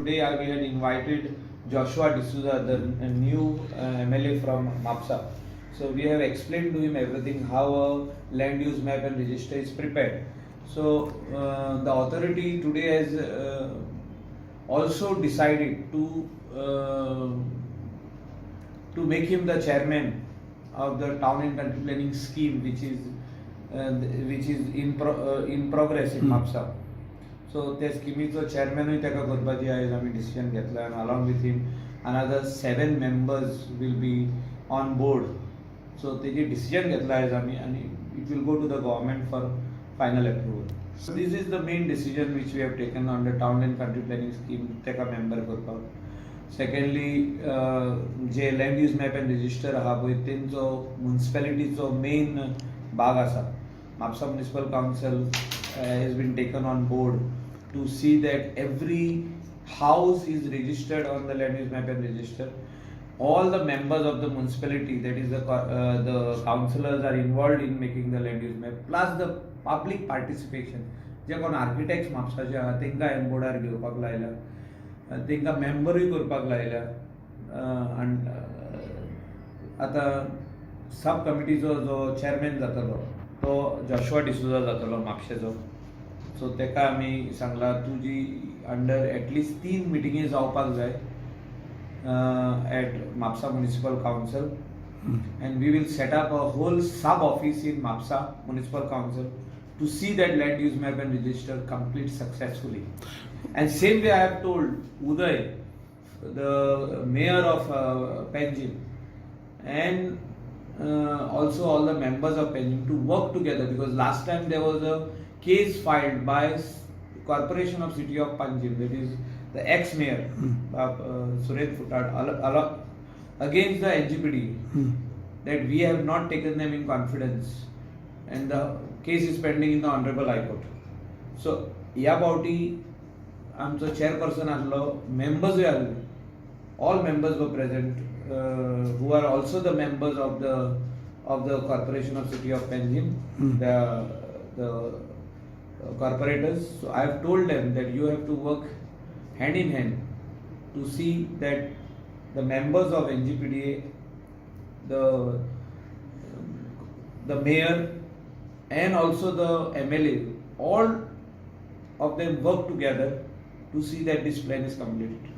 Today we had invited Joshua D'Souza, the new MLA from Mapsa. So we have explained to him everything, how a land use map and register is prepared. So the authority today has also decided to make him the chairman of the town and country planning scheme, which is in progress in Mapsa. So त्या स्किमीचो चेअरमॅनूय ताका करपाची आयज आमी decision घेतला आनी along with him another seven members will be on board. So तेजी decision घेतला आयज आमी आनी it will go to the government for final approval. So this is the main decision which we have taken on the town and country planning scheme, ताका member करपाक. Secondly, J land use map and register आहा पळय, तेंचो मुन्सिपेलिटीचो main भाग आसा. Mapusa Municipal Council has been taken on board to see that every house is registered on the land use map and register. All the members of the municipality, that is the councillors, are involved in making the land use map, plus the public participation. जे कोण architects म्हापसाचे आहा, तांकां हांवें बोर्डार घेवपाक लायल्या, तांकां मेंबरूय करपाक लायल्या. आनी आतां सब कमिटीचो जो चेअरमॅन जातलो तो जॉशुआ डिसोजा जातलो म्हापशेचो. सो ताका आमी सांगलां, तुजी अंडर एटलिस्ट तीन मिटिंगी जावपाक जाय at Mapusa Municipal Council, and we will set up a whole sub office in Mapsa Municipal Council to see that land use map and register complete successfully. And same way I have told Uday, the mayor of Panjim, and also all the members of Panjim to work together, because last time there was a case filed by Corporation of City of Panjim, that is the ex-mayor Suren Furtado, against the NGPD, that we have not taken them in confidence, and the case is pending in the Honorable High Court. So ह्या फावटी आमचो chairperson आसलो, मेंबर्सूय आसले, all members were present who are also the members of the Corporation of City of Panjim, the corporators. So I have told them that you have to work hand in hand to see that the members of NGPDA, the mayor and also the MLA, all of them work together to see that this plan is completed.